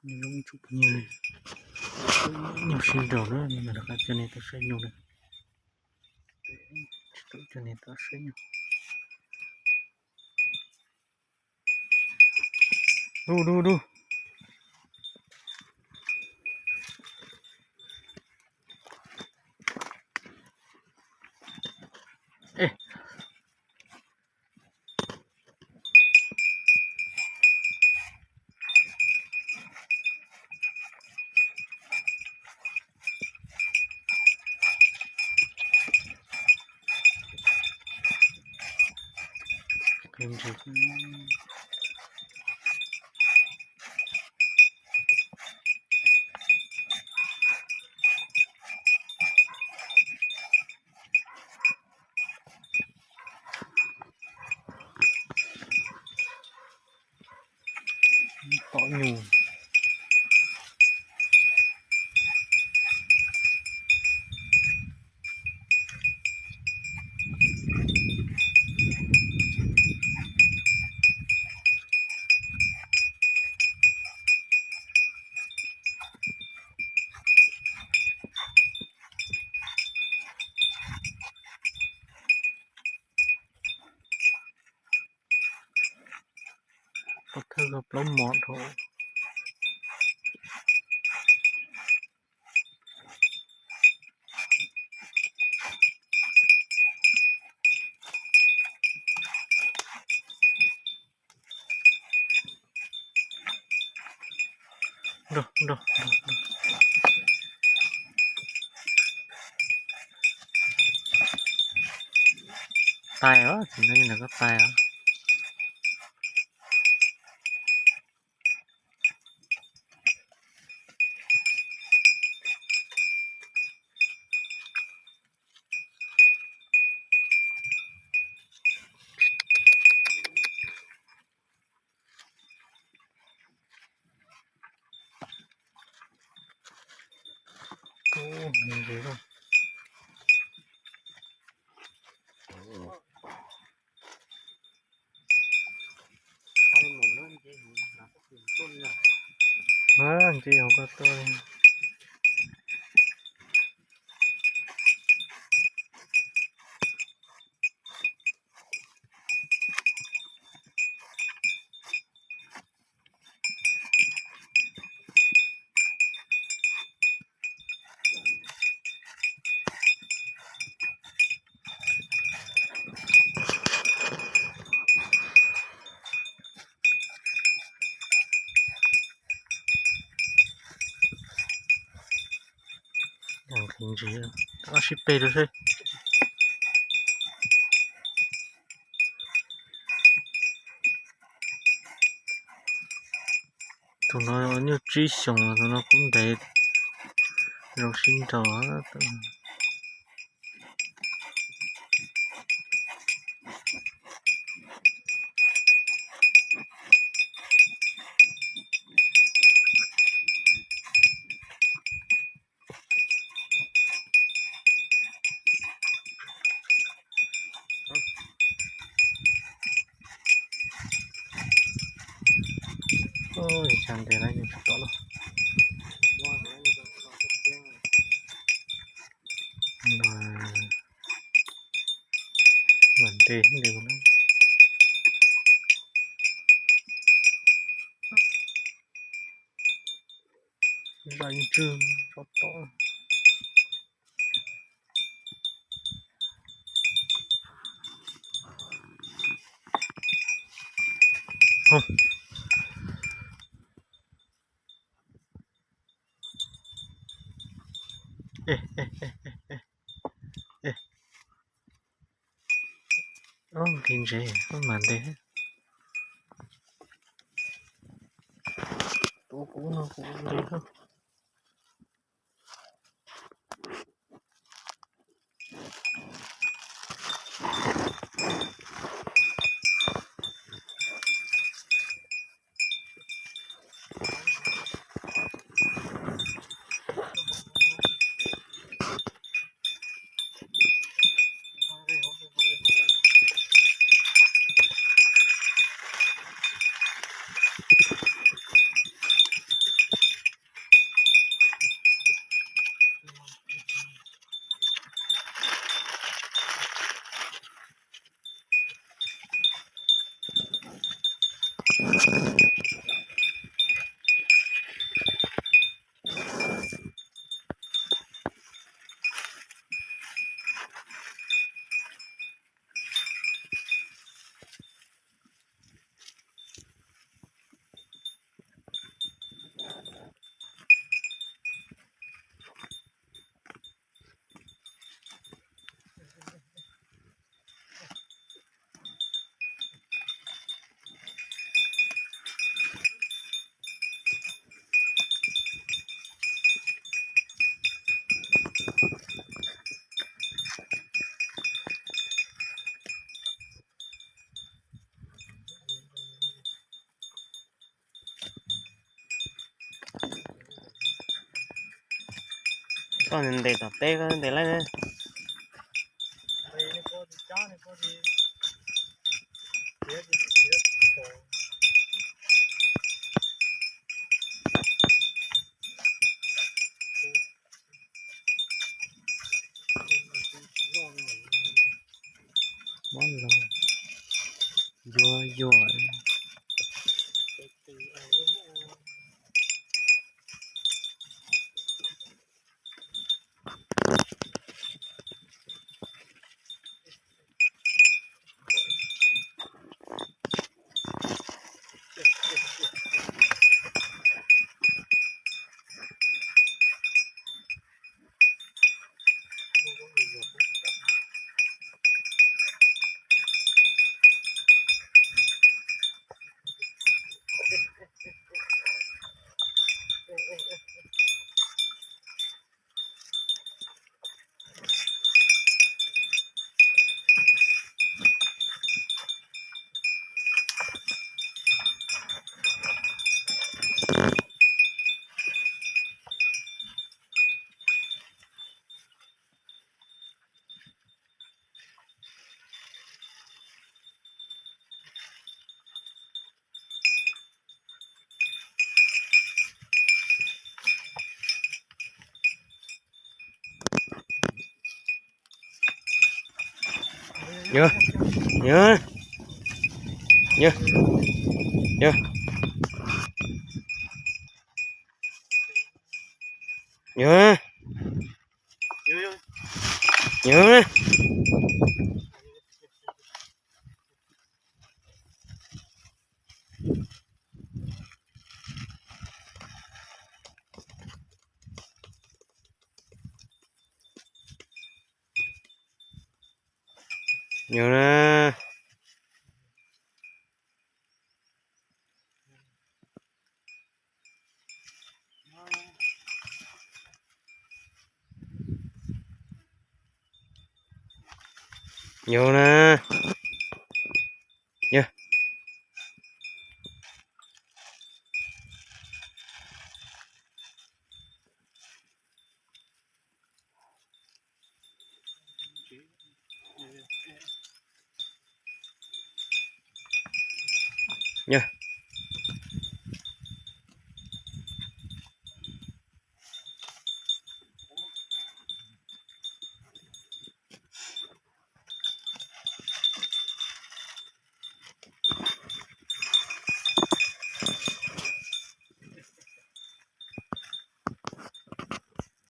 Nyuj sib nraus na, rov qab coj nej tuaj saib nyuj na. Tsis tau coj nej tuaj saib nyuj. Du, du, du. Tom nyuj. Pov thawj koj plaub mov dhau. Tais os, tsis nyob li ntawd koj tais os. Ntse hauv ko tuaj li. Nqhis ntses, sib peg rau seb. Tus no nyuj tsib xyoos, tus no kuj ntev, zoo sib nraus. Tshav ntev lawm yeej tsis pom lawm. Mam nte nte. Zais ntswg tsob tod. Nqhis ntses, koj mam ntes. Tus kuv no kuv ntes. Koj ntes tom teb koj ntes laij na. Mob los yuav yuam. Yog, yog, yog, yog, yog, yog. Yog na. Yog na. Yog. Yog.